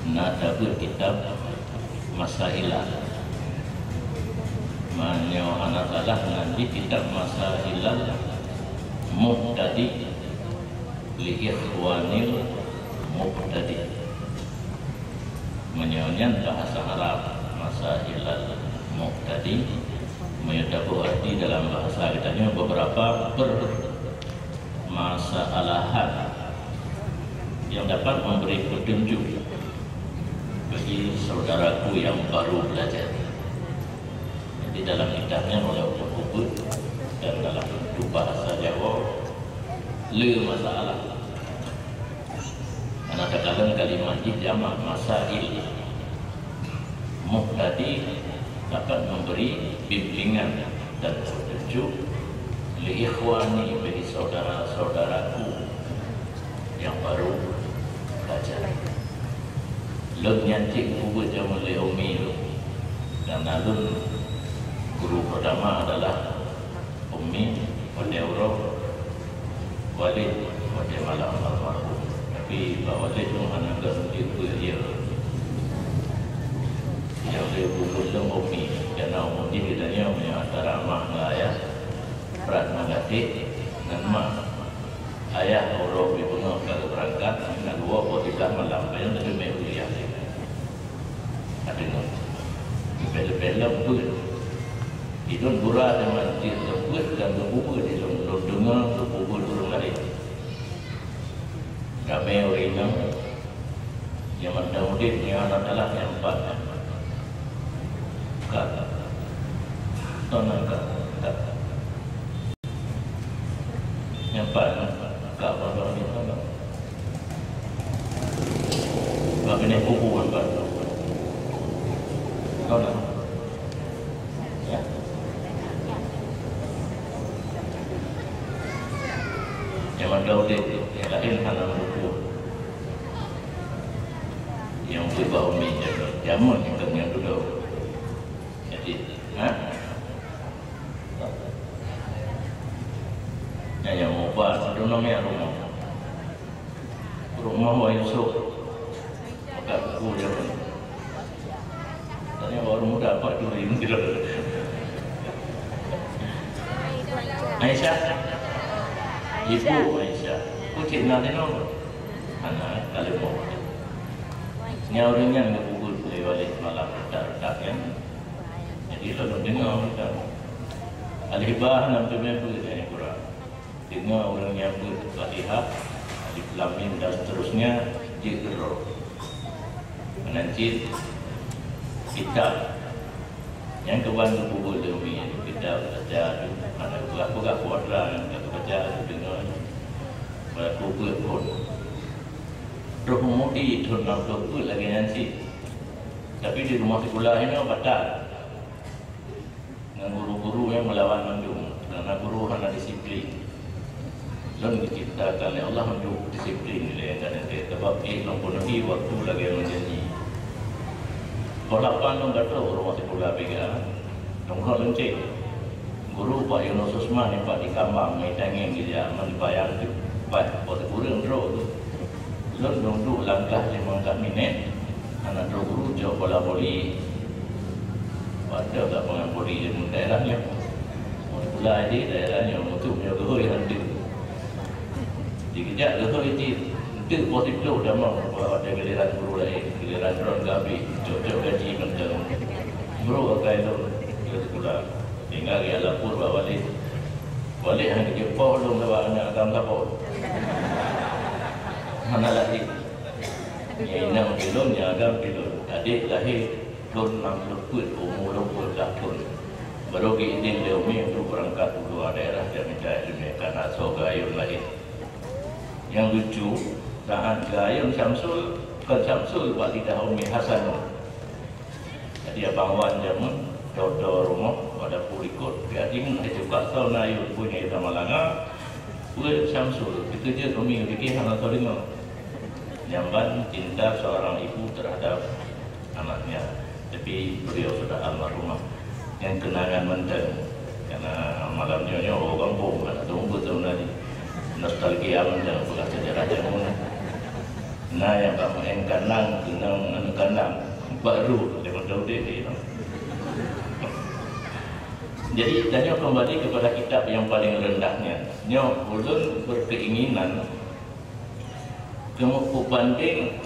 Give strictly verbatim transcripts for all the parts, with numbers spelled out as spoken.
Na tabeuet kitab Masailal. Meunyoe hana salah, na di kitab Masailal Muhtadi li Ikhwanil Muhtadi. Meunyoe nyan bahasa Arab, Masailal Muhtadi. Meunyoe tabeuet arti dalam bahasa geutanyoe, beberapa permasalahan yang dapat memberi petunjuk bagi saudaraku yang baru belajar. Jadi, dalam kitabnya oleh Abu Kubut dan dalam bentuk bahasa Jawa, le masalah. Karena kadang kalimat jih jamak masail. Muhtadi dapat memberi bimbingan dan petunjuk li ikhwani, bagi saudara-saudaraku yang baru belajar. Lôn nyan cit geupeubuet jameun lé umi lôn. Dan lôn guru pertama adalah umi, watèe uroe Walid, watèe malam almarhum. Tapi bak Walid lôn hana geuh jeuet beuet, ya. Nyang lé geupeubuet lôn umi, karena umu jih geutanyoe meunyoe antara mak ngon ayah, brat ngon gaséh, ngon mak. Ayah uroe pih beungoh ka geubeurangkat, na dua ploh siblaih malam, pajan teuteumé kuliah. Ka deungoe. Leubeh-leubeh lom beuet. Di lôn gura teuma jeuet lom beuet dan lôn beuet di lôn, lôn deungoe lôn beuet ureueng laén. Ramé ureueng inong, nyang mantong udép, nyang hana salah, nyang pat. Ka. Toh nan ka. Ka. Nyang pat, ka, ka, ka, ka, ka. Ka keuneuk bubu, ka. Ka, ka. Ya. Nyang mantong udép, nyang laén hana bubu. Nyang udép bak umi, jameun, jameun nyang keu nyang dudoe. Jadi, ha? Nyan nyang muba, sadunong ya rumoh. Rumoh Wak Yusuf. Maka buku dia pun. Tanya baru muda apa tu yang kira. Aisyah. Ibu Aisyah. Kucing nak tengok. Anak kalau mau. Nyawa ringan ke buku tu, balik malam tak tak kan. Jadi, lôn deungoe kan. Alif ba hana teumé beuet dari Quran. Deungoe ureueng nyang beuet Fatihah, Alif Lam Mim dan seterusnya, jeuet keudroe. Meunan cit kitab. Nyang keuban geupeubuet lé umi, kitab baca, hana peugah-peugah kuadran, ka baca, deungoe. Bak kubeuet phon. Troh mudi thon nam peuet lagèe nyan cit. Tapi di rumoh sikula inoe batal. Ngon guru-guru nyang meulawan mandum, karena guru hana disiplin. Lôn diciptakan lé Allah untuk disiplin lé gata. Sabab éh lôn peunuhi waktu lagèe lôn janji. Poh lapan lôn ka trok rumoh sikula piga, lôn kheun lôn cek. Guru Pak Yunus Usman nibak di Kambang, meutangieng geujak, meunipayang teuh. Pat, poh sikureueng trok tu. Lôn duek lam klas limong ka minèt, aneuk droe guru cok bola voli. Padahai ka peungan voli di daerah nyoe. Bola di daerah nyoe, musuh nyoe geuhôi hantu. Dikeujak geuhôi cit, enteuk poh siplôh tamong, watèe giliran guru laén, giliran droen ka abéh, cok-cok gaji mantong. Guru akai lôn, lôn sikula. Tinggai geulapor bak Walid. Walid hana geujeuet poh lôn sabab aneuk agam saboh. Hana lahé. Nyang inong pih lôn, nyang agam pih lôn. Adék lahé thôn nam ploh peuet, umu lôn peuet blah thôn. Baru geuidhin lé umi untuk beurangkat u luwa daerah jak mita ileumèe, karena soe geuayôn lahé. Nyang lucu, saat geuayôn Syamsul, kon Syamsul bak lidah umi, Hasanul. Jadi abang wan jameun, toe-toe rumoh, bak dapu likot, geuingat laju ka soe na yue peue nyang geumalanga, peue Syamsul, dikeujeuet umi, dikeh hana soe deungoe. Nyan ban cinta seorang ibu terhadap anaknya, tapi beliau sudah almarhumah. Nyan keunangan mantong, karena malam nyoe nyoe gampông, hana teumeubeuet sauna jih. Nostalgia mantong, peugah sejarah jameun. Na nyang ka meu'en kandang, keunong aneuk kandang, baru lé mantong udép jih. Jadi, tanyoe kembali kepada kitab yang paling rendah nyan. Nyoe ulôn berkeinginan keu banding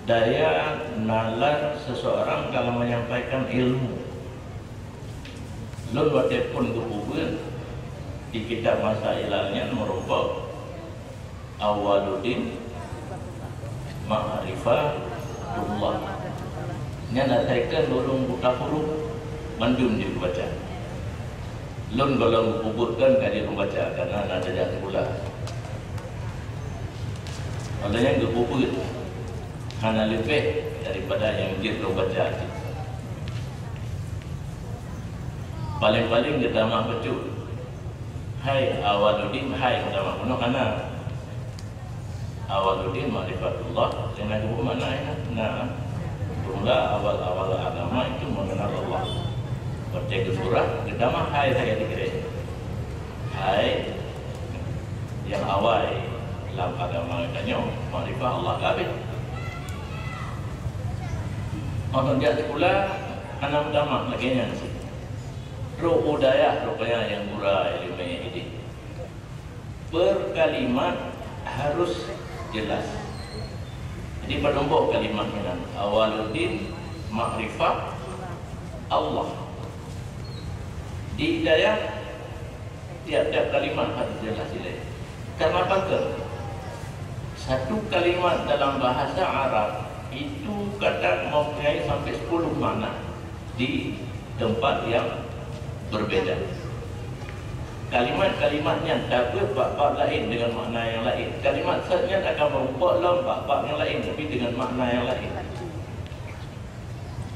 daya nalar seseorang dalam menyampaikan ilmu. Lôn watée phon geupeubuet di kitab Masailal nyan meurumpok Awaluddin Ma'rifatullah. Nyan asai keu ureuëng buta huruf mandum jeuet baca. Lôn gohlom geupeubuet kon ka jeuet baca, karena na tajak sikula. Oleh nyan geupeubuet hana leubeh daripada nyang jeuet lôn baca. Paléng-paléng geutamah bacut. Hai Awaluddin, hai geutamah bunoe hana. Awaluddin Ma'rifatullah, dengan dua makna ya. Nah, mula awal-awal agama itu mengenal Allah. Watée geusurah, geutamah hai sagai dikirém. Hai, nyang awai lam agama tanyoe, makrifah Allah ka habéh. Mantong jak sikula, hana meutamah lagée nyan cit. Trok u dayah rupanya nyang gura ileumé idéh. Per kalimat harus jelas. Jadi, padum boh kalimat nyan, Awaluddin, makrifah, Allah. Di dayah, tiap-tiap kalimat harus jelas ilée. Karena apa? Satu kalimat dalam bahasa Arab itu kadang mempunyai sampai sepuluh makna di tempat yang berbeda. Kalimat-kalimat nyan tabeuet bak bab laén dengan makna nyang laén. Kalimat sat nyan akan meurumpok lom bak bab nyang laén, tapi dengan makna nyang laén.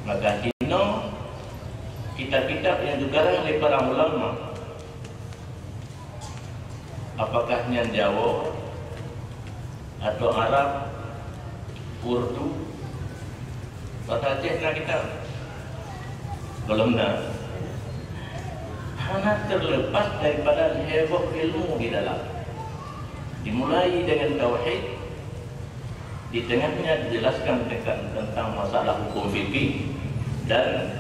Maka inoe kitab-kitab nyang geukarang lé para ulama, apakah nyan Jawa, atau Arab, Urdu, bahasa Aceh na kitab? Belum na. Hana terlepas daripada lhée boh ilmu di dalam. Dimulai dengan tauhid, di tengahnya dijelaskan tentang, tentang masalah hukum fikih, dan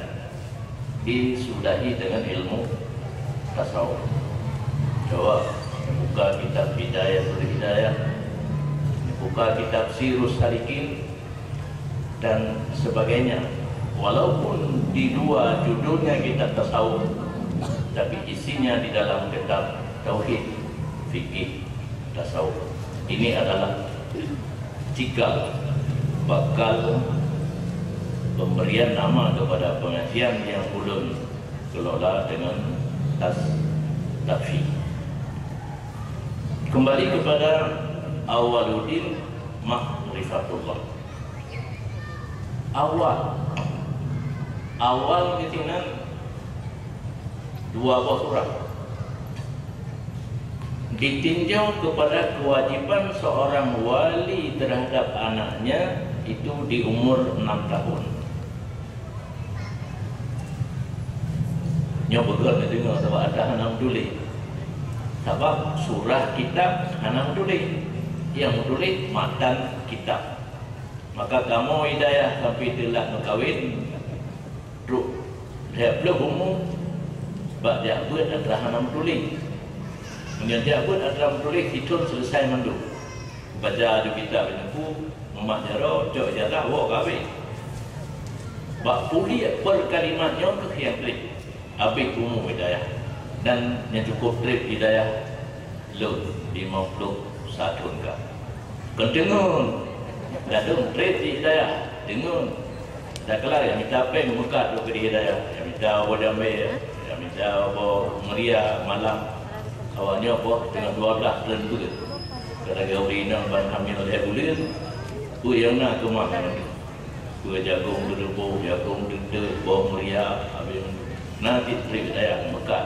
disudahi dengan ilmu tasawuf. Coba buka kitab Bidayatul Hidayah, buka kitab Sirus Salikin, dan sebagainya. Walaupun di dua judulnya kitab tasawuf, tapi isinya di dalam kitab tauhid, fikih, tasawuf. Ini adalah cikal bakal pemberian nama kepada pengajian yang ulun kelola dengan tas-, takfi. Kembali kepada Awaluddin Ma'rifatullah. Awal. Awal di sinan dua boh surah. Ditinjau kepada kewajiban seorang wali terhadap anaknya itu di umur enam tahun. Nyoe beugöt neudeungoe sabab ata hana meutuléh. Sabab surah kitab hana meutuléh. Nyang meutuléh matan kitab. Maka kamoe di dayah sampai teulat meukawen, trok lhée ploh umu, bak jak beuet atra hana meutuléh. Meunyoe jak beuet atra meutuléh, sithon seuleusai mandum. Baca di kitab Teungku, mumat jaroe, cok ijazah, woe kawé. Bak puléh per kalimat nyoe keuh nyang treb, habéh umu hidayah. Dan nyang cukup treb hidayah lôn, limong ploh sa thon ka. Kon teungeun, ladôm treb di hidayah, teungeun. Dakala nyang mita péng meukat lôn keu di hidayah, nyang mita boh jamé, nyang mita boh meuria malam. Awaknyoe boh teungoh dua blaih treun beuet. Kadang ureueng inong ban hamil lhée buleuen, peue nyang na keumah ngon nyoe. Peue jagong teuleubôh, jagong teunteuet, boh meuria, habéh na cit treb dayah meukat.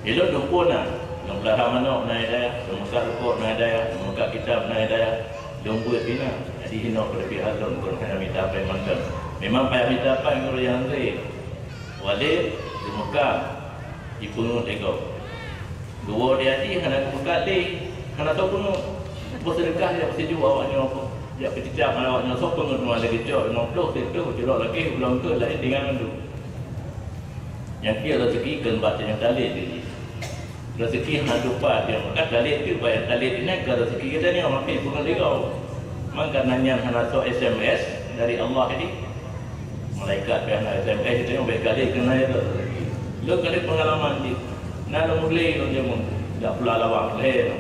Ilôn dumpeue na, lôn peulara manok na dayah, lôn meukat rukok na dayah, lôn meukat kitab na dayah, lôn beuet pih na. Jadi inoe keuleubiehan lôn kon hana mita péng mantong. Memang payah mita péng ureueng nyang hase. Walét geumeukat, jipeungeut lé gob. Geuwoe di haji hana geumeukat lé, hana tao peungeut. Beuseudeukah jak peusijuek awak nyoe, jak peucicak ngon awak nyoe, soe peungeut ngon lagèe cok limong ploh, sireutoh, sidroe lagèe, ulôn keu laén tinggai mandum. Nyang keu raseuki keu bak nyang talét tadi. Raseuki hana tupat nyang maka talét tu, bak nyang talét nyan ka raseuki geutanyoe, makai peungeut lé gob. Mangkana nyan hana soe S M S dari Allah tadi. Malaikat pih hana S M S, geutanyoe bèk kalé keunan raseuki. Lôn kalé peungalaman jih. Na lôn meulé lôn jameun, jak pula lawang lé.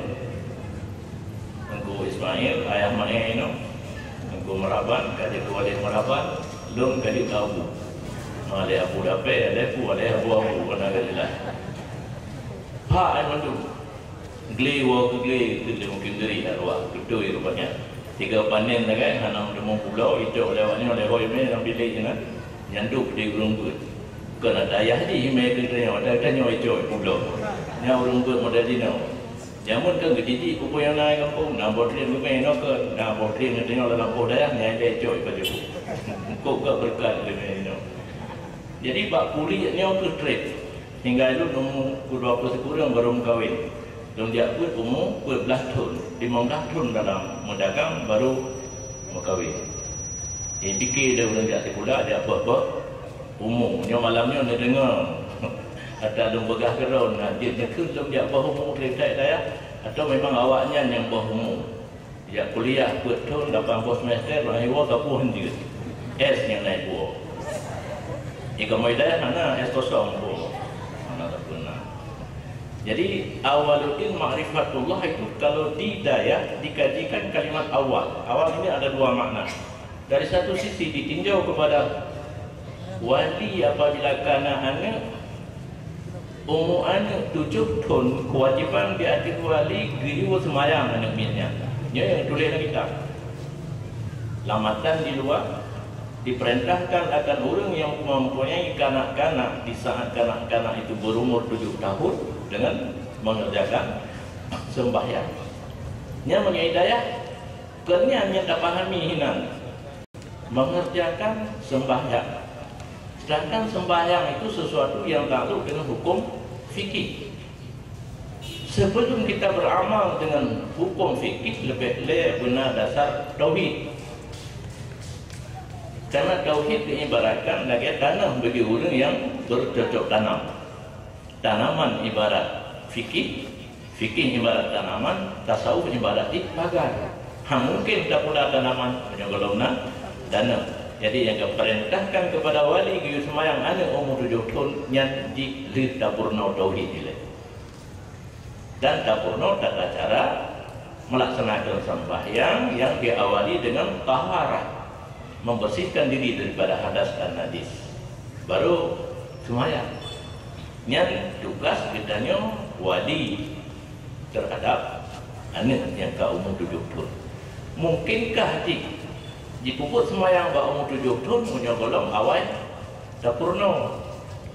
Teungku Ismail, ayah Mae nyoe, Teungku Meraban, ka jeuet keu Walid Meraban, lôn ka jeuet keu Abu. Walid Abu Dapé, Walid Abu, Walid Abu, Abu, Abu, Abu, Abu. Phak ai mandum. Glé woe keu glé, keu lé mungkin diri arwah, beutôi rupanya. Tiga panen lagèe, hana meunemu pulo, icok lewat nyoe, lewat imè dalam bilik nyan, nyanduk di ureueng beuet. Kon ata ayah jih imè keu tanyoe, ata tanyoe icok pulo. Nyan ureueng beuet model jinoe. Jameun kan geujijik peue-peue nyang na i gampông, na boh drien leumeh inoe keu, na boh drien geutanyoe lam lampôh dayah, nyan ilèe icok i pajoh. Kok ka beureukat leumeh inoe. Jadi, bak kuliek nyoe keuh trép. Hingga lôn umu dua ploh sikureueng barô meukawen. Lôn jak beuet umu peuet blaih thon, limong blaih thon dalam meudagang barô meukawen. Jadi, pike deh ureueng jak sikula, jak beuet-beuet umu. Nyoe malam nyoe neudeungoe. Ata lôn peugah keudroe, na jeuet neukheun lôn jak beuet umu trép that dayah, atau memang awaknyan nyang beuet umu. Jak kuliah peuet thon, lapan boh semester, bak hiwoe sapeue han jeuet. S nyang na iwoe. Di kamoe dayah hana S kosong iwoe. Hana sapeue na. Jadi, awaluddin ma'rifatullah itu kalau di dayah dikajikan kalimat awal. Awal ini ada dua makna. Dari satu sisi ditinjau kepada wali apabila kana aneuk, umu aneuk tujoh thon, kewajiban di ateueh wali geuyue seumayang aneuk miet nyan. Nyoe nyang tuléh lam kitab. Lam matan di luwa, diperintahkan akan ureueng yang mempunyai kanak-kanak di saat kanak-kanak itu berumur tujuh tahun dengan mengerjakan sembahyang. Nyan meunyoe dayah, kon nyan nyang tapahami hinan. Mengerjakan sembahyang. Sedangkan sembahyang itu sesuatu yang takluk dengan hukum fikih. Sebelum kita beramal dengan hukum fikih, leubeh lé beuna dasar tauhid. Karena tauhid diibaratkan lagèe tanoh bagi ureueng yang bercocok tanam. Tanaman ibarat fikih, fikih ibarat tanaman, tasawuf ibarat jih pagar. Hana mungkin tapula tanaman meunyoe gohlom na tanoh. Jadi, nyang geupeurintahkan keupada wali geuyue seumayang aneuk umu tujoh thon nyan jih lheueh tapeurunoe tauhid ilèe. Dan tapeurunoe tata cara melaksanakan sembahyang yang diawali dengan taharah, membersihkan diri daripada hadas dan najis, baru seumayang. Nyan tugas geutanyoe wali terhadap aneuk nyang ka umu tujoh thon. Mungkinkah jih jipeubuet seumayang bak umu tujoh thon meunyoe gohlom awai tapeurunoe?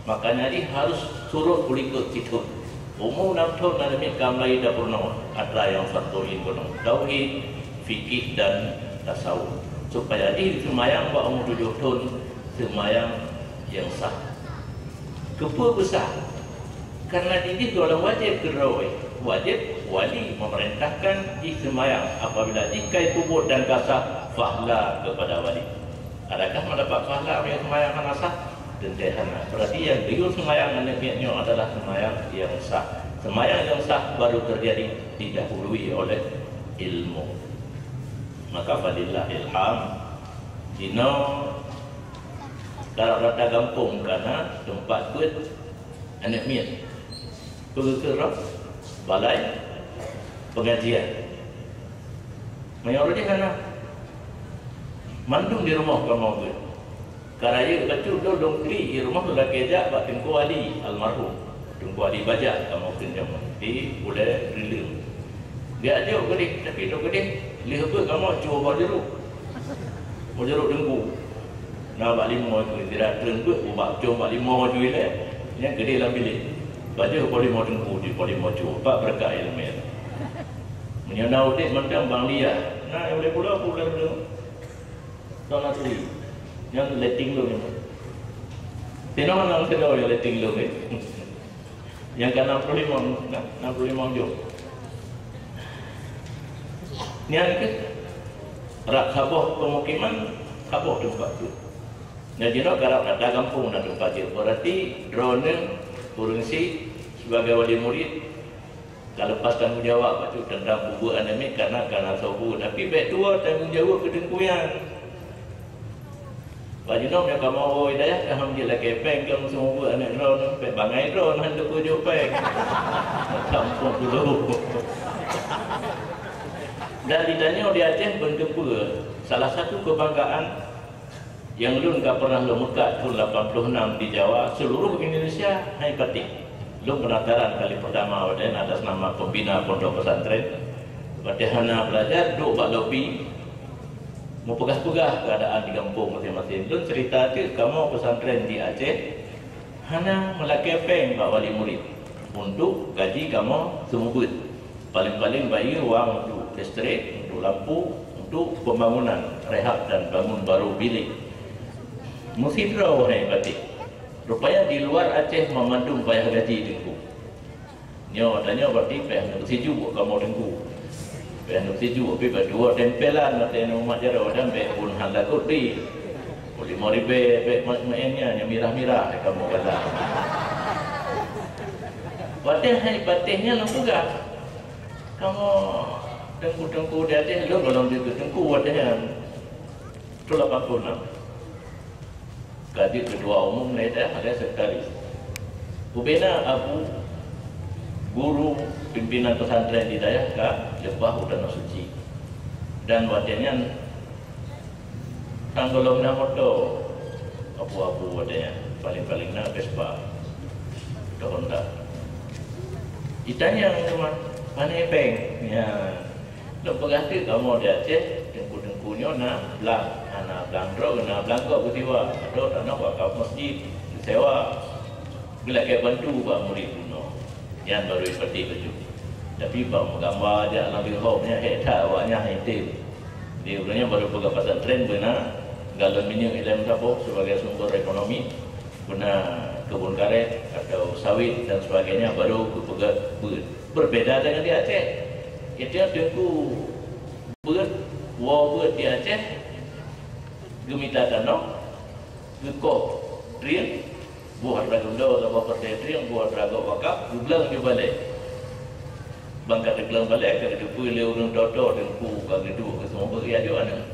Makanya jih harus surot u likot cit thon. Umu nam thon aneuk miet ka mulai tapeurunoe atra nyang fardu ain bunoe, tauhid, fikih dan tasawuf. Supaya jih seumayang bak umu tujoh thon seumayang nyang sah. Keupeue beusah? Karena jih gohlom wajéb keudroe. Wajéb wali memerintahkan jih seumayang. Apabila jih ka jipeubuet dan ka sah, fahla kepada wali. Adakah meudapat pahala meunyoe seumayang hana sah? Teuntée hana. Berarti nyang geuyue seumayang aneuk miet nyoe adalah seumayang nyang sah. Seumayang nyang sah baru terjadi didahului oleh ilmu. Maka falillahil hamd, jinoe karab rata gampông kana teumpat beuet aneuk miet. Peue geukheun rot? Balai pengajian. Meunyoe ureueng hana, mandum di rumoh kamoe beuet. Ka rayeuk bacut lôn, lôn klik di rumoh, lôn lakée jak bak Teungku Ali almarhum. Teungku Ali Bajak kamoe kheun jameun di Ulèe Rileueng. Geujak jok keudeh, tapi lôn keudeh lheueh beuet kamoe cue boh juruk. Boh juruk teungku. Na bak limoe jui, sira treun beuet ubak com bak limoe jui lé, nyan keudeh lam bilék. Pajoh poh limoe teungku di poh limoe cue, pat beureukat ileumèe. Meunyoe na udép mantong bang Lia, na nyang ulèe pulo, ulèe pulo. Tong na turi. Nyan letting lôn nyan. Tinoh na keudroe nyang letting lôn, eh. Nyang ka nam ploh limong, na-, nam ploh limong jom. Nyan keuh rab saboh pemukiman, saboh teumpat tu. Nyan jinoe karab gata gampông na teumpat jeuet. Berarti droeneuh ureuëng syiek sibagai wali murid ka leupah tanggong jawab bacut teuntang peubeuet aneuk miet, karena ka na soe buet. Tapi bék tuwoe tanggong jawab keu teungku nyan. Bak jinoe meunyoe kamoe woe dayah ka han jeuet lakée péng keu meuseumeubeuet aneuk droeneuh, péng bangai droeneuh han teupeujok péng. Tampok dulu. Dan ditanyoe di Aceh beuneuteupeu, salah satu kebanggaan nyang lôn ka pernah lôn meukat thon lapan puluh enam di Jawa, seluruh Indonesia hai patéh. Lôn peunataran kali peurtama watée nyan atas nama pembina pondok pesantren. Watée hana beulajar, duek bak lobi, meupeugah-peugah keuadaan di gampông maséng-maséng. Lôn ceurita teuk kamoe pesantren di Aceh hana meulakée péng bak wali murit untuk gaji kamoe seumeubeuet. Paleng-paleng bayeue wang untuk listrik, untuk lampu, untuk pembangunan, rehab dan bangun baru bilik. Meusidroe hai patéh. Rupanya di luar Aceh mamandum payah gaji teungku. Nyoe tanyoe berarti péh neuk sijuek kamoe teungku. Péh neuk sijuek pih bak dua tempelan watée nyoe umat jaroe dan bék pun han lagot pih. Peuet limong ribée bék ma-, maén nyan nyang mirah-mirah kamoe galak. Watée hai patéh nyan lôn peugah, kamoe teungku-teungku di Aceh lôn gohlom jeuet keu teungku watée nyan. Thon lapan puluh enam. Ka jeuet keutua umum lé dayah, lé sekretaris. Ubena abu guru pimpinan pesantren di dayah ka leupah u Tanoh Suci. Dan watée nyan tanggolom na moto abu-abu watée nyan, paleng-paleng na Vespa atau Honda. Itanyong teuma, "Pane péng?" Nyan. Lôn peugah teuk kamoe di Aceh, teungku-teungku nyoe na blang, hana blang droe, na blang gob geusiwa, atau tanoh wakaf masjid geusewa, geulakée bantu bak murit bunoe. Nyan barô ipatéh bacut. Tapi bak meugamba jak lam bihom nyan hék that awaknyan item. Di ureuëng nyan barô peugah pesantren beuna galon minyeuk ilée meusaboh sebagai sumber ekonomi, beuna kebun karet atau sawit dan sebagainya, barô geupeugah beuet. Berbeda dengan di Aceh. Itu yang teungku beuet, woe beuet di Aceh, geumita tanoh, geukoh trieng, buah dragon do saboh peureulée trieng, buah dragon wakaf, geublang di balée. Ban ka teublang balée, ka geuteupeue lé ureuëng toto teungku ka geuduek keu seumeubeuet jak jok aneuk.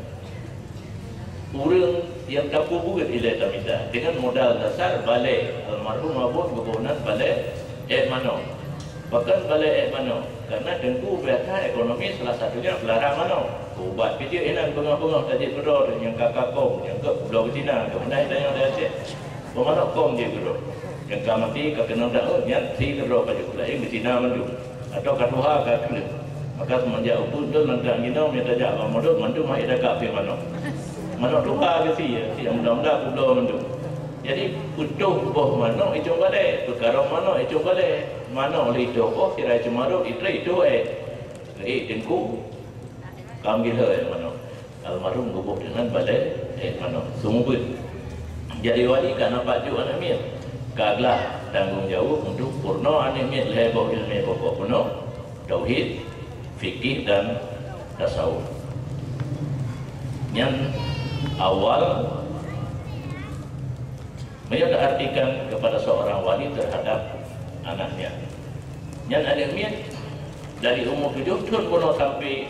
Ureuëng nyang tapeubuet ilée tamita dengan modal dasar balée, almarhum Abon geuboh nan balée ék manok. Pakon balée ék manok? Karena teungku biasa ekonomi salah satunya peulara manok. Ubat pih jeuet inan beungoh-beungoh tajeuet keudroe nyang ka kakong, nyang ka pulo Cina, ka meunan tanyong di Aceh. Peumanok kong jeuet keudroe. Nyang ka maté ka keunong daun, nyan si keudroe pajoh laén di Cina mandum. Atau ka tuha ka keuneuk. Maka seumanjak ubeut lôn lam tangieng inong, meunyoe tajak bak modok, mandum hai dakak pih manok. Manok tuha geusie, si nyang muda-muda peubloe mandum. Jadi, peutoh boh manok icong balée, peukarong manok icong balée. Manok lé itoh boh, sira ceumarot, itré itoh ék. Ék teungku, kam gila ék manok. Almarhum geuboh deungon balée ék manok. Seumeubeuet. Jadi wali ka nampak juk aneuk miet. Ka glah tanggong jaweueb untuk peurunoe aneuk miet lhée boh ileumé pokok bunoe, tauhid, fikih dan tasawuf. Nyan awal meunyoe taartikan kepada seorang wali terhadap anaknya. Nyan aneuk miet dari umur tujoh thon bunoe sampai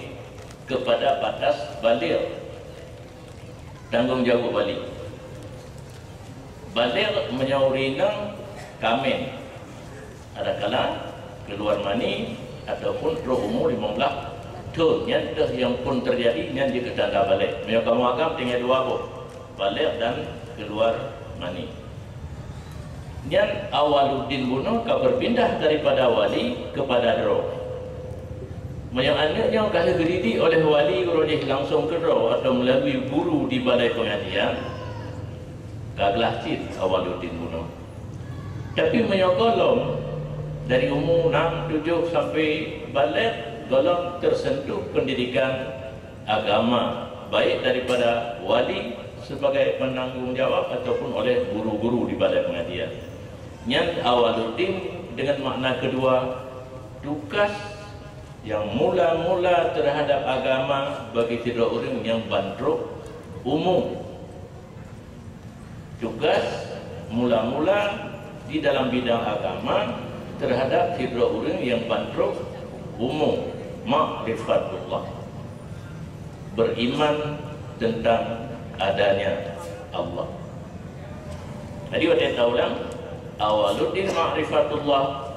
kepada batas baligh, tanggong jaweueb wali. Baligh meunyoe ureuëng inong kamen, adakala keuluar mani ataupun trok umu limong blaih thon, nyan teuh nyang phon teujadi, nyan jeuet keu tanda baligh. Meunyoe kamoe agam tinggai dua boh, baligh dan keuluar mani. Nyan Awaluddin bunoe ka berpindah daripada wali kepada droe. Meunyoe aneuk nyoe ka lheueh geudidik oleh wali uroe jih langsong keudroe atau melalui guru di balai pengajian, ka glah cit Awaluddin bunoe. Tapi meunyoe gohlom dari umu enam, tujoh sampai baligh, gohlom tersentuh pendidikan agama, baik daripada wali sebagai penanggung jawab ataupun oleh guru-guru di balai pengajian. Nyan Awaluddin dengan makna kedua, tugas Nyang mula-mula terhadap agama bagi sidroe ureuëng nyang ban trok umu. Tugas mula-mula di dalam bidang agama terhadap sidroe ureuëng nyang ban trok umu, ma'rifatullah. Beriman tentang adanya Allah. Jadi, watée taulang, awaluddin ma'rifatullah,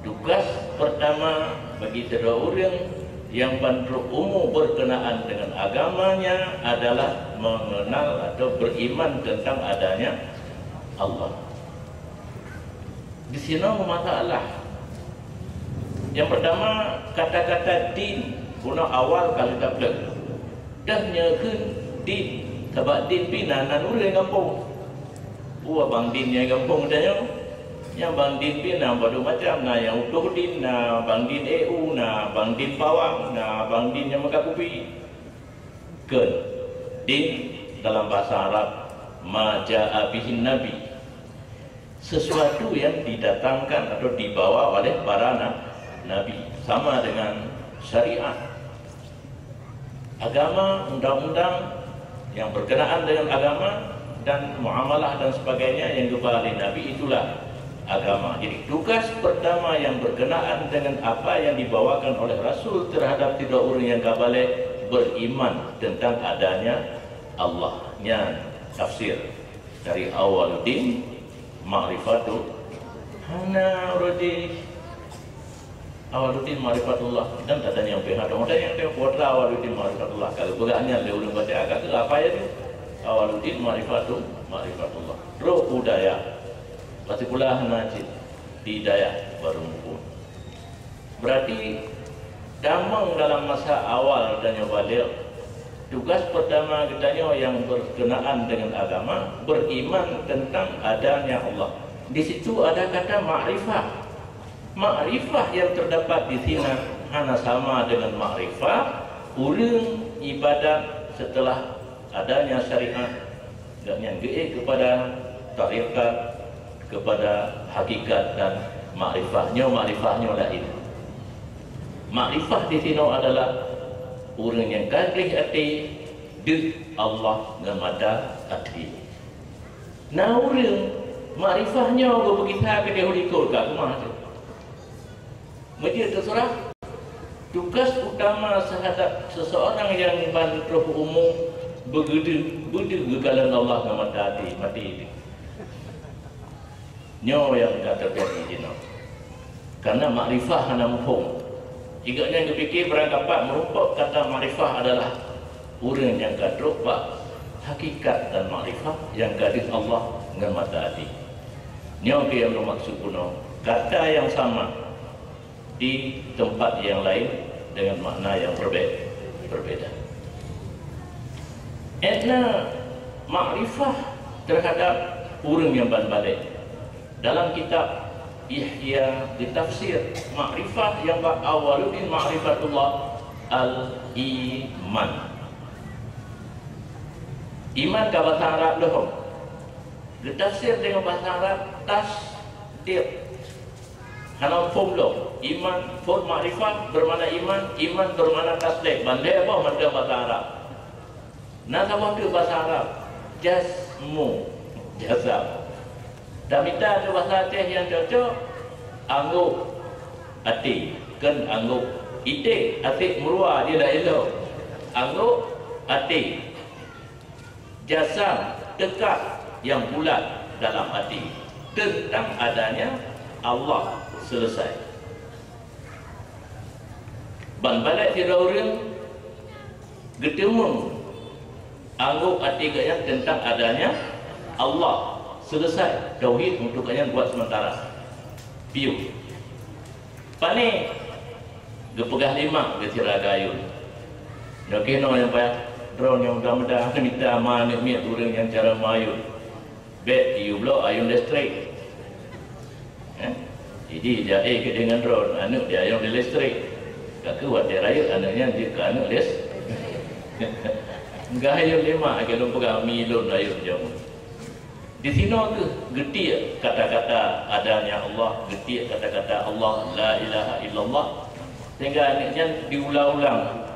tugas pertama bagi sidroe ureuëng nyang ban trok umu berkenaan dengan agamanya adalah mengenal atau beriman tentang adanya Allah. Di sinoe masalah. Nyang pertama, kata-kata din, guna awal kali tablek. Dan nyoe kheun din, sabak din pih na nan ureuëng gampông. Peue bang din nyang gampông tanyoe? Nyang bang din pih na padum macam, na nyang utoh din, na bang din E U, na bang din pawang, na bang din nyang meukat kupi. Kheun, din dalam bahasa Arab, ma jaa bihin nabi. Sesuatu yang didatangkan atau dibawa oleh para na-, nabi, sama dengan syariat. Agama, undang-undang yang berkenaan dengan agama dan muamalah dan sebagainya yang dibawa oleh Nabi, itulah agama. Jadi, tugas pertama yang berkenaan dengan apa yang dibawakan oleh Rasul terhadap sidroe ureuëng nyang ka balek, beriman tentang adanya Allah. Nyan tafsir dari awaluddin ma'rifatu hana rodi. Awaluddin ma'rifatullah. Dan tata nyang pih hana, tata nyang pih putra awaluddin ma'rifatullah. Kalau peugah nyan lé ureuëng baca agak ke apa ya tu? Awaluddin ma'rifatu, ma'rifatullah. Roh budaya. Pasti pula hana cit di dayah baru muphom. Berarti, tamong dalam masa awal tanyoe balek, tugas pertama geutanyoe yang berkenaan dengan agama, beriman tentang adanya Allah. Di situ ada kata makrifah. Makrifah yang terdapat di sini hana sama dengan makrifah ureuëng ibadat setelah adanya syariat, dan nyang geuék kepada tarekat, kepada hakikat dan makrifah. Nyoe makrifah nyoe laén. Makrifah di sinoe adalah ureuëng nyang ka gleh até deuk Allah ngon mata até. Na ureuëng makrifah nyoe geupeugisa keudeh u likot ka keumah tu. Meujeuet teuseurah, tugas utama seuhadab seuseurang nyang ban troh umu beugeudeue, beudeuh geukalon Allah ngon mata até, maté. Nyoe nyang ka teujadi jinoe. Karena makrifah hana muphom. Igeuh nyan geupike beurangkapat meurumpok kata makrifah adalah ureuëng nyang ka trok bak hakikat dan makrifah nyang ka deuh Allah ngon mata até. Nyoe keuh nyang lôn maksud bunoe. Kata nyang sama di tempat yang lain dengan makna yang berbe-, berbeda. Etna makrifah terhadap ureuëng nyang ban balek. Dalam kitab Ihya di tafsir makrifah nyang bak awaluddin ma'rifatullah al-iman. Iman ka bahasa Arab lom. Geutafsir dengan bahasa Arab tasdiq. Hana muphom lom. Iman, phon makrifah bermakna iman, iman bermakna tasdiq. Bandai boh mantong bahasa Arab. Na saboh teuk bahasa Arab, jazmu, jazam. Tamita keu bahasa Aceh nyang cocok, anggôk até, kon anggôk iték, até meurua jih dah ilok. Anggôk até, jazam, teuka nyang bulat dalam até teuntang adanya Allah, selesai. Ban balek sidroe ureuëng geuteumeung anggôk até geuhnyan teuntang adanya Allah, selesai tauhid untuk geuhnyan buat sementara. Piôh. Pané geupeugah lé mak geuh sira geuayôn. Nyoe keuh noe nyang payah droe nyang mudah-mudahan mita ma aneuk miet ureuëng nyang cara meuayôn. Bék yue bloe ayôn listrik. Eh? Jadi, jak éh keu deungon droe, aneuk di ayôn listrik. Ka keuh watée rayeuk aneuk nyan jeuet keu aneuk lis-, geuayôn lé mak, lôn peugah mi lôn ayôn jameun. Di sinoe keuh geutiek kata-kata adanya Allah, geutiek kata-kata Allah, la ilaha illallah. Sehingga aneuk nyan diulang-ulang.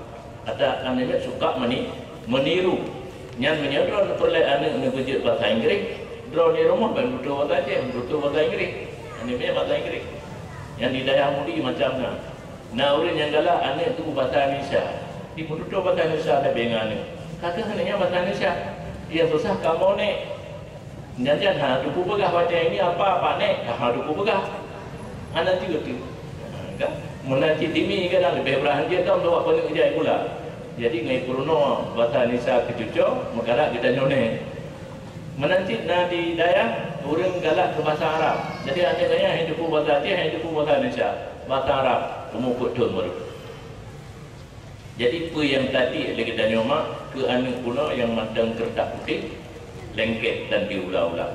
Ata aneuk nyan suka meni-, meniru. Nyan meunyoe droe peureulée aneuk neubeujeuet basa Inggréh, droe di rumoh ban tutoe basa Aceh, tutoe basa Inggréh. Aneuk nyan basa Inggréh. Nyan di dayah Mudi macam na. Na ureuëng nyang galak aneuk tutoe basa Indonesia. Di tutoe basa Indonesia sabe ngon aneuk. Kakeuh aneuk nyan basa Indonesia. Nyang susah kamoe nèk. Nyan-nyan hana teupeu peugah watée ini apa, apa nèk, hana teupeu peugah. Hana teupeu. Ha, kan? Meunan cit di mi kadang leubeh brat hanjeuet dong dua peuneuh jai pula. Jadi ngai peurunoe basa Indonesia keu cucoe, meukarat geutanyoe nèk. Meunan cit na di dayah ureuëng galak keu basa Arab. Jadi aneuk gaya hana teupeu basa Aceh, hana teupeu basa Indonesia, basa Arab, umur peuet thon baru. Jadi, peue nyang tadi lé geutanyoe mak keu aneuk bunoe nyang mantong keureutah putéh, lengket dan diulang-ulang.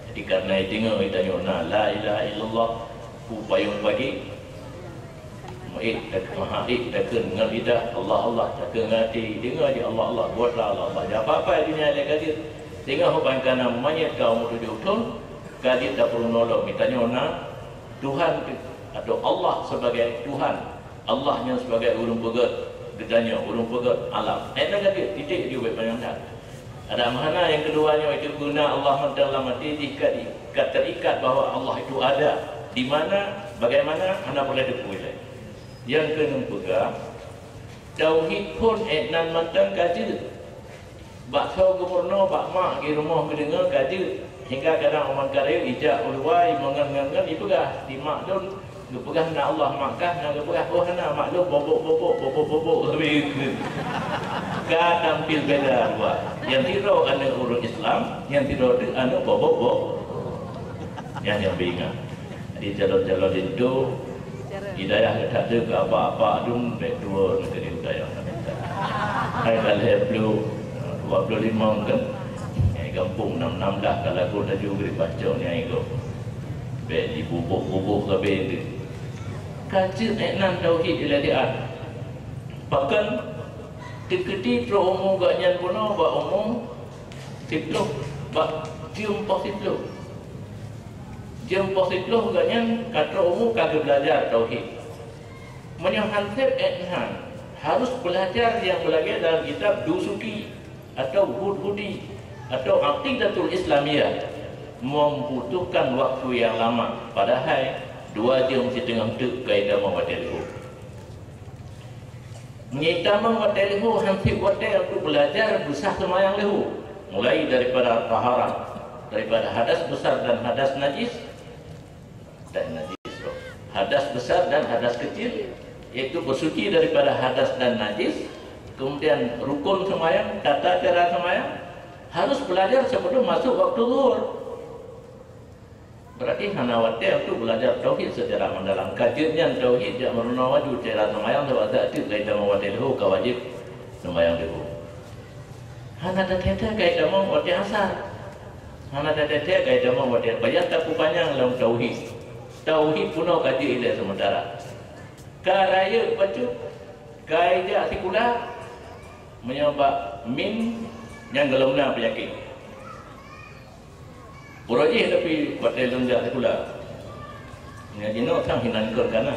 Jadi, kareuna deungoe geutanyoe na la ilaha illallah, u payong pagi, meuék tak-, meuhadék takheun ngon lidah, Allah, Allah, takheun ngon até, deungoe jih Allah, Allah, buatlah Allah, Allah. Jadi, apa-apa di dunia lé ka jeuet. Deungoe ban ka na manyét ka umur tujoh thon, ka jeuet tapeurunoe lom. Geutanyoe na Tuhan atau Allah sebagai Tuhan. Allah nyan sibagai ureuëng peugét geutanyoe, ureuëng peugét alam. Eh, na ka jeuet titik di ubit panyang that. Ada makna nyang keudua nyoe, itu guna Allah mantong lam até jih ka di-, ka terikat bahwa Allah itu ada. Di mana, bagaimana, hana boleh dipeuilée. Nyang keuneuk peugah, tauhid phon ék nan mantong ka jeuet. Bak soe geupeurunoe, bak mak di rumoh geudeungoe ka jeuet, hingga kadang umat kareueng ijak u luwa, imeungon-ngon-ngon, ipeugah, "Di mak lôn geupeugah na Allah, mak kah na geupeugah, oh, hana, mak lôn bobok-bobok, bobok-bobok," habéh. Ka tampil beda dua. Nyang sidroe aneuk ureuëng Islam, nyang sidroe teuk aneuk bobok-bobok. Nyan nyang beuingat. Di calon-calon linto, hidayah geutak deuh keu apa-apa dum, bèk tuwo neugeri budaya Malaysia. Hai ka lhèe ploh, dua ploh limong kan? Nyang gampông nam, nam blah ka lagu laju geurik pacok nyang igoe. Bèk jibubôk-bubôk sabe deuh. Ka jeuet ék nan tauhid ilée siat. Pakon, teukeuti trok umu gobnyan bunoe bak umu siploh, bak jeuem poh siploh. Jeuem poh siploh gobnyan ka trok umu ka geubeulajar tauhid. Meunyoe han sép ék nyan, harus beulajar nyang beulagée dalam kitab Dusuki atau Hudhudi atau Aqidatul Islamiyah, membutuhkan waktu yang lama, padahai dua jeuem siteungoh teuk ka itamong watée leuhô. Meunyoe itamong watée leuhô, han sép watée untuk beulajar beusah seumayang leuhô, mulai daripada taharah, daripada hadas besar dan hadas najis, dan najis, hadas besar dan hadas kecil, yaitu bersuci daripada hadas dan najis, kemudian rukun seumayang, tata cara seumayang, harus beulajar sebelum masuk waktu zuhur. Berarti hana watée untuk beulajar tauhid secara mendalam. Ka jeuet nyan tauhid jak meurunoe laju cara seumayang, sabab saát teuk ka itamong watée leuhô ka wajéb seumayang leuhô. Hana teuthée-thée ka itamong watée asar. Hana teuthée-thée ka itamong watée, payah tapeupanjang lom tauhid. Tauhid bunoe ka jeuet ilée seumeutara. Ka rayeuk bacut, ka ijak sikula, meunyoe bak min nyang gohlom na peunyakét. Uroe jih tapi watée lôn jak sikula. Nyan jinoe sang hinan kon kana.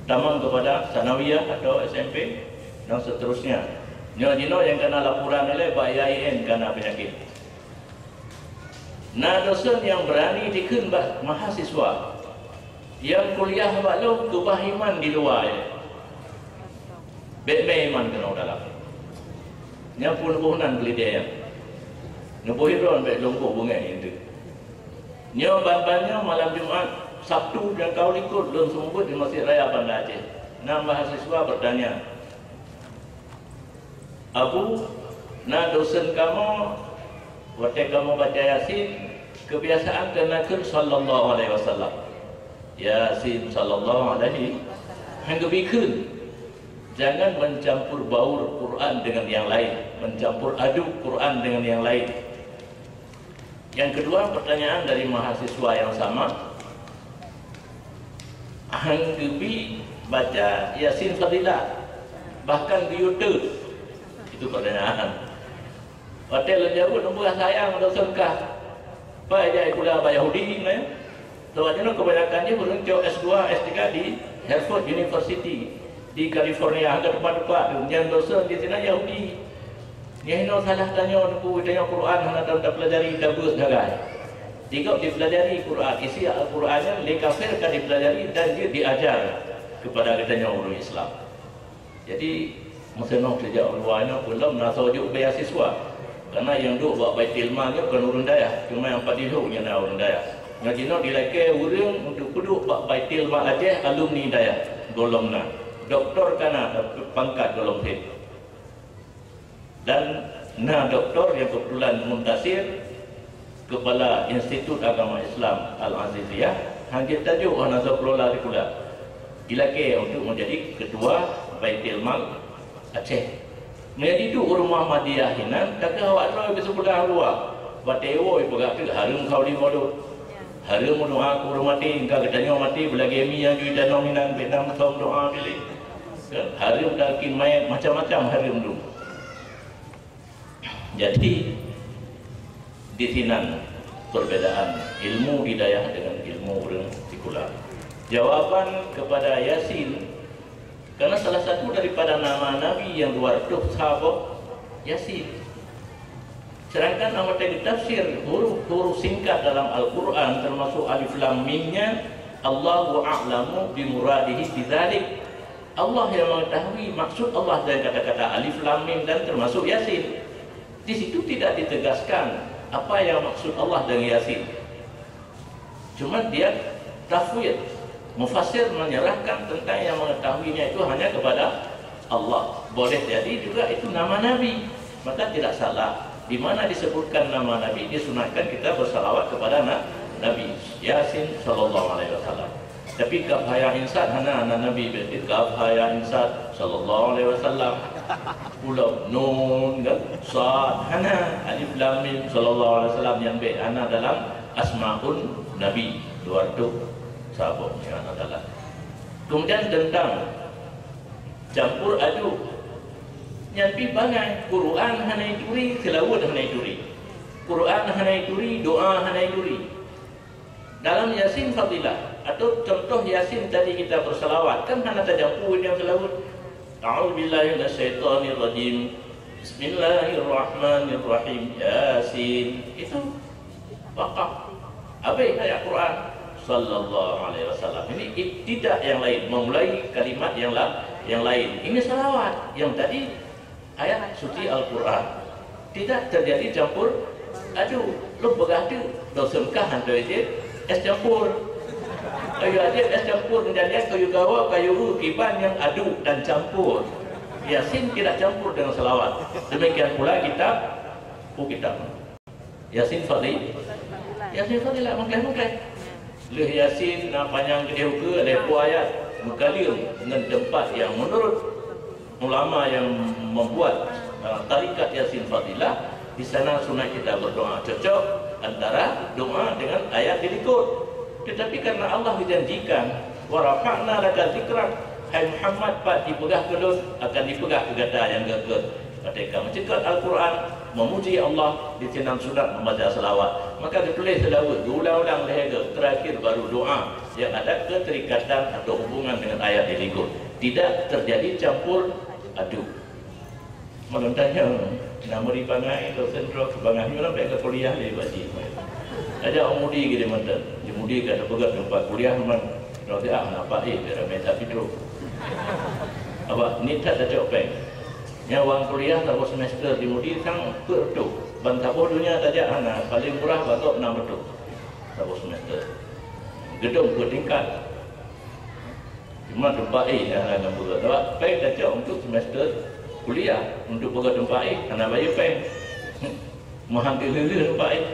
Tamong kepada sanawiyah atau S M P dan seterusnya. Nyoe jinoe nyang kana laporan ulée bak I A I N kana peunyakét. Na dosen nyang beurani dikheun bak mahasiswa nyang kuliah bak lôn keubah iman di luwa nyan. Bék mé iman keunoe dalam. Nyan pun boh nan geulidée nyan. Neuboh droen bék lungkôh beungéh nyan teuk. Nyoe ban-ban nyoe malam Jumat, Sabtu nyang ka likot lôn seumeubeuet di Masjid Raya Banda Aceh. Na mahasiswa beutanya, "Abu, na dosen kamoe, watée kamoe baca Yasin, keubiasaan keu na kheun sallallahu alaihi wasallam. Yasin sallallahu alaihi, han geubi kheun. Jangan mencampur baur Quran dengan yang lain, mencampur aduk Quran dengan yang lain." Yang kedua, pertanyaan dari mahasiswa yang sama, "Han geubi baca Yasin Fadilah, bahkan geuyue teuk?" Itu pertanyaan. Watée lôn jaweueb, lôn peugah sayang dosen kah. Pai jai pula bak Yahudi nyan. Sabab jinoe kebanyakan jih ureuëng cok S dua, S tiga di Harvard University di California, hana teumpat-teumpat tu. Nyang dosen di sinan Yahudi. Nyan hinoe salah tanyoe, teungku, tanyoe Quran hana tapeulajari, tabeuet sagai. Di gob dipeulajari Quran, isi Al-Quran nyan lé kafir ka dipeulajari dan jeuet diajar kepada geutanyoe ureuëng Islam. Jadi, meuseunong sijak u luwa nyoe peulom na soe jok beasiswa. Karena nyang duek bak Baitul Mal nyoe kon ureuëng dayah, cuma nyang padum nyan na ureuëng dayah. Ngon jinoe dilakée ureuëng untuk peuduek bak Baitul Mal Aceh alumni dayah, gohlom na. Doktor ka na, pangkat gohlom seb. Dan na doktor nyang keubeutulan Muntasir, Kepala Institut Agama Islam Al-Aziziyah, han jeuet tajok hana soe kelola sikula. Dilakée untuk menjadi ketua Baitul Mal Aceh. Meunyo jiduek ureuëng Muhammadiyah hinan, takeuh awak droe beusikula luwa. Watée woe peugah keu hareuem khauli maulud. Hareuem meudoa keu ureuëng maté, ka geutanyoe maté beulagée mi nyang jui tanom hinan, bèk na meusom doa piléh. Kan? Hareuem talkin manyét, macam-macam hareuem dum. Jadi, di sinan perbedaan ilmu di dayah dengan ilmu ureuëng sikula. Jawaban kepada Yasin, karena salah satu daripada nama Nabi yang dua ratus saboh Yasin. Sedangkan nama tadi tafsir huruf-huruf singkat dalam Al-Quran, termasuk Alif Lam Mimnya, Allahu a'lamu bimuradihi bidzalik. Allah yang mengetahui maksud Allah dengan kata-kata Alif Lam Mim dan termasuk Yasin. Di situ tidak ditegaskan apa yang maksud Allah dengan Yasin. Cuma dia tafwid, mufassir menyerahkan tentang yang mengetahuinya itu hanya kepada Allah. Boleh jadi juga itu nama Nabi. Maka tidak salah. Di mana disebutkan nama Nabi, disunahkan kita bersalawat kepada na-, Nabi. Yasin sallallahu alaihi wasallam. Tapi kaf ha ya ain sad hana, hana Nabi, berarti kaf ha ya ain sad sallallahu alaihi wasallam. Ulom nun kan, sad hana, alif lam mim sallallahu alaihi wasallam nyang bèk hana dalam Asmaun Nabi dua ratus saboh nyang hana dalam. Kemudian tentang campur aduk, nyan pih bangai, Quran hana ituri, seulaweuet hana ituri. Quran hana ituri, doa hana ituri. Dalam Yasin Fadilah, atau contoh Yasin tadi kita bersalawat, kan hana tacampur dengan seulaweuet. A'udzubillahi minasyaitonirrajim. Bismillahirrahmanirrahim. Yasin. Itu wakaf. Habis ayat Quran. Sallallahu alaihi wasallam. Ini ibtida yang lain, memulai kalimat yang la-, yang lain. Ini salawat. Yang tadi ayat suci Al-Quran. Tidak terjadi campur aduk. Lôn peugah tu, dosen kah hantu je es campur. Kayu ajaib es campur menjadi kayu gawa, kayu ru, kiban yang aduk dan campur. Yasin tidak campur dengan salawat. Demikian pula kitab, oh, kitab. Yasin Fadil. Yasin Fadilah mungkin-mungkin. Lheueh Yasin na panyang keudeh ukeue, lheueh peuet ayat, meukaleueng ngon teumpat yang menurut ulama yang membuat, uh, tarikat Yasin Fadilah, di sana sunat kita berdoa cocok antara doa dengan ayat di likot. Tetapi karena Allah dijanjikan, "Wa rafa'na laka dzikrak," hai Muhammad, pat jipeugah keu lôn, akan jipeugah keu gata nyang gét-gét. Watée ka meuceukat Al-Quran, memuji Allah, di sinan sunat membaca salawat. Maka ditulis seulaweuet, diulang-ulang lhée gét, terakhir baru doa yang ada keterikatan atau hubungan dengan ayat di likot. Tidak terjadi campur aduk. Malon tanyong, na murit bangai, dosen droe bangai, nyoe sampai ke kuliah lé bak jih. Aja Mudi ke di mantan. Di Mudi ka teupeugah tempat kuliah man. Droe ti ah, napa eh, biar ramai tapi trok. Apa, ni tak cocok peng. Nyang wang kuliah saboh semester di Mudi sang peuet reutôh. Ban saboh donya tajak hana, paling murah bagoe enam reutôh. Saboh semester. Gedong peuet tingkat. Cuma teumpat eh, hana nyang beureukat. Sabab peng tacok untuk semester kuliah, untuk peugah teumpat eh, hana bayeue peng. Meuhan teuh lheueh teumpat eh.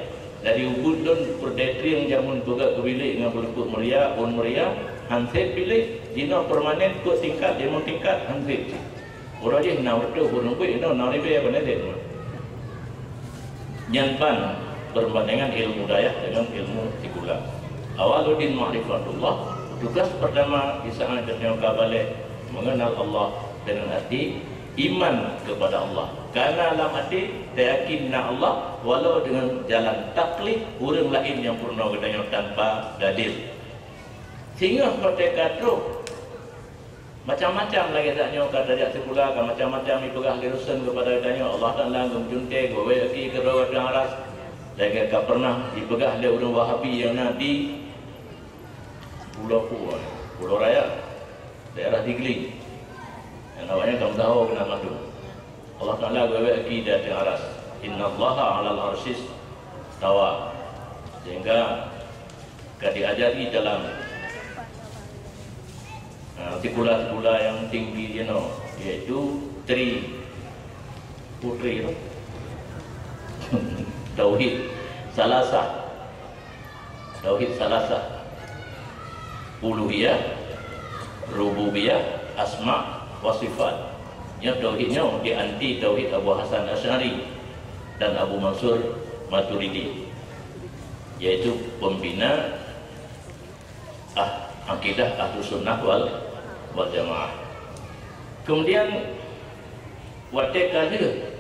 Dari ubit lôn peureudeh trieng jameun peugah keu bilék ngon peuleupeuet meuria, ôn meuria, han sép bilék, jinoe permanen peuet tingkat, limong tingkat, han sép. Uroe jih enam reutôh ureuëng beuet, inoe enam ribèe pane deh. Nyan ban perbandingan ilmu dayah dengan ilmu sikula. Awaluddin ma'rifatullah, tugas pertama di saat geutanyoe ka balek mengenal Allah dengan arti Iman kepada Allah. Karena lam até tayakin na Allah, walau dengan jalan taklid ureuëng laén nyang peurunoe geutanyoe tanpa dalil. Singoh watée ka troh macam-macam lagée dak nyoe ka tajak sikula, ka macam-macam jipeugah lé dosen kepada geutanyoe, Allah Taala geumeucunte geuwék gaki keudroe teuang aras. Lagée ka pernah jipeugah lé ureuëng Wahabi nyang na di Pulo Pu, Pulo Raya, daerah Digli. Nyang awaknyan ka meudaho keunan mandum. Allah Taala geuwék gaki di ateueh aras. Innallaha 'alal 'arsyistawa. Sehingga ka diajari dalam, ah, sikula-sikula nyang tinggi jinoe, yaitu tri putri tu. Tauhid salasah. Tauhid salasah. Uluhiyah, rububiyah, asma wa sifat. Nyoe tauhid nyoe di anti tauhid Abu Hasan Asy'ari dan Abu Mansur Maturidi, yaitu pembina ah, akidah Ahlus Sunnah wal, wal Jamaah. Kemudian, watée ka lheueh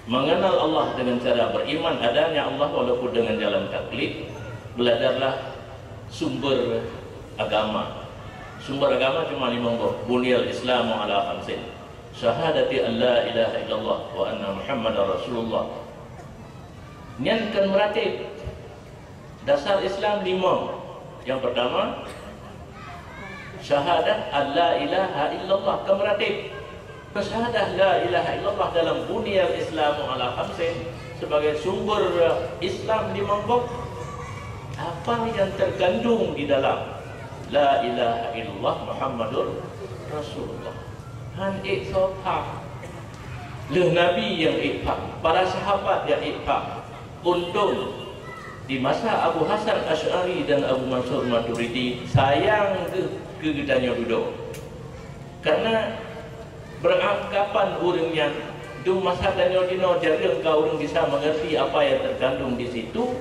mengenal Allah dengan cara beriman adanya Allah walaupun dengan jalan taklid, belajarlah sumber agama. Sumber agama cuma limong boh. Buniyal Islamu ala khamsin. Syahadati an la ilaha illallah wa anna Muhammadar Rasulullah. Nyan kan meuratéb. Dasar Islam limong. Nyang pertama, syahadat an la ilaha illallah, ka meuratéb. Syahadat la ilaha illallah dalam buniyal Islamu ala khamsin sebagai sumber Islam limong boh. Apa yang terkandung di dalam la ilaha illallah Muhammadur Rasulullah? Han ék soe pham. Lheueh Nabi nyang ék pham, para sahabat nyang ék pham. Untông di masa Abu Hasan Asy'ari dan Abu Mansur Maturidi, sayang geuh keu geutanyoe dudoe. Karena beranggapan ureuëng nyan, dum masa tanyoe jinoe jareueng ka ureuëng bisa mengerti apa yang terkandung di situ,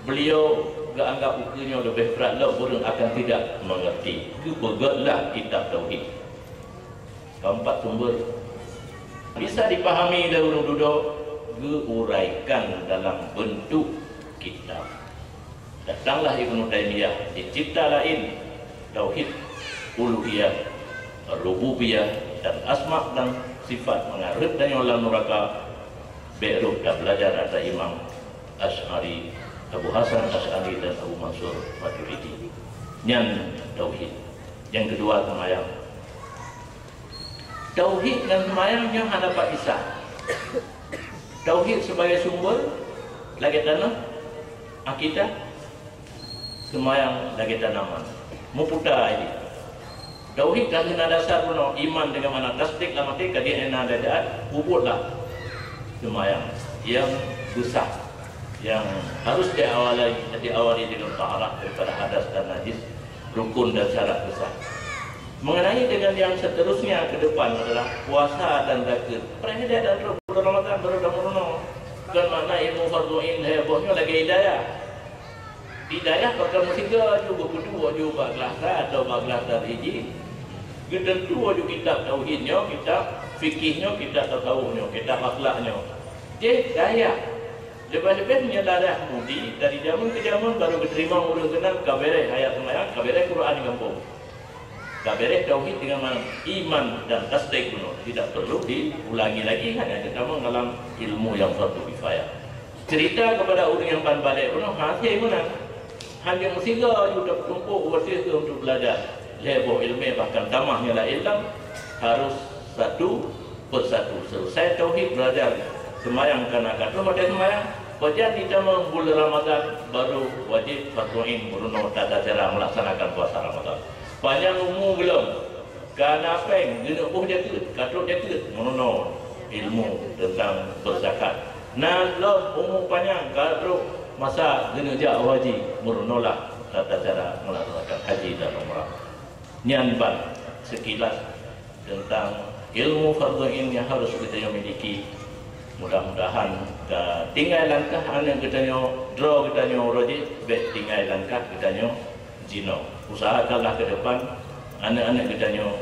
beliau geuanggap ukeue nyoe leubeh brat lom ureuëng akan tidak mengerti. Geupeugötlah kitab tauhid. Keempat sumber bisa dipahami lé ureuëng dudoe geuuraikan dalam bentuk kitab. Datanglah Ibnu Taimiyah, dicipta laén tauhid uluhiyah, rububiyah, dan asma dan sifat, mangat rhot tanyoe lam nuraka, bék rhot tabeulajar atra Imam Asy'ari, Abu Hasan Asy'ari dan Abu Mansur Maturidi. Nyan tauhid. Nyang keudua, seumayang. Tauhid ngon seumayang nyoe hana pat pisah. Tauhid sibagai sumber, lagée tanoh, akidah, seumayang lagée tanaman. Meuputa jih. Tauhid ka na dasar bunoe, iman dengan makna tasdik lam até, ka jeuet na daat, peubuetlah seumayang nyang besar, nyang harus diawali, diawali dengan taharah daripada hadas dan najis, rukun dan syarat besar. Mengenai dengan yang seterusnya ke depan adalah puasa dan zakat. Preh dan trok bulan Ramadan baru dah meurunoe. Bukan makna ilmu fardhu ain lhée boh nyoe lagée hidayah. Hidayah bahkan meusigoe ju, geupeuduek ju bak glah that atau bak glah that hiji. Geuteuntu ju kitab tauhid nyoe, kitab fikih nyoe, kitab tasawuf nyoe, kitab akhlak nyoe. Jih dayah. Leubeh-leubeh meunyoe darah mudi dari jameun keu jameun baru geuteurimong ureuëng keunan ka beureh ayat seumayang, ka beureh Quran di gampông. Ka beureh tauhid dengan iman dan tasdik bunoe, tidak perlu diulangi lagi, hanya geutamong dalam ilmu nyang fardu kifayah. Cerita kepada ureuëng nyang ban balek bunoe hase meunan. Hana meusigoe ju tapeutumpok watée keu untuk belajar. Lhée boh iéleumé bahkan tamah nyang laén lam harus satu persatu. Selesai tauhid belajar, seumayang kana ka troh watée seumayang, pajan jitamong buleuen Ramadan baru wajéb fardhu ain meurunoe tata cara melaksanakan puasa Ramadan. Panyang umu gohlom, kana péng, geuneuk boh jakeuet, ka trok jakeuet, meurunoe ilmu teuntang berzakat. Na lom umu panyang ka trok masa geuneuk jak haji, meurunoelah tata cara melaksanakan haji dan umrah. Nyan ban sekilas teuntang ilmu fardhu ain nyang harus geutanyoe miliki. Mudah-mudahan ka tinggai langkah aneuëk geutanyoe, droe geutanyoe uroe jih, bék tinggai langkah geutanyoe jinoe. Usahakanlah ke depan aneuëk-aneuëk geutanyoe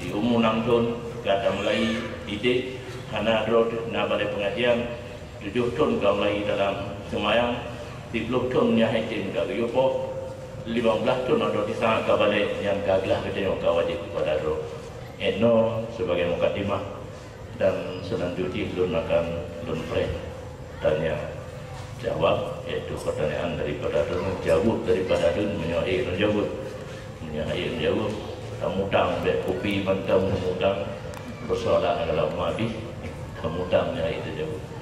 di umu nam thon ka tamulai Idéh hana droe na balée peungajian, tujoh thon ka mulai dalam seumayang, siploh thon nyan hicém ka geuyue poh, limong blaih thon atau tisa ka balée nyan ka glah geutanyoe ka wajéb keupada droe. Inoe sebagai mukadimah dan seulanjut jih lôn akan lôn preh tanya jawab, yaitu pertanyaan daripada lôn, jaweueb daripada lôn meunyoe ék lôn jaweueb. Meunyoe ék lôn jaweueb, tamutang bék kupi mantong tamutang, peusoalan adalah mabih, tamutang nyang ék lôn jaweueb.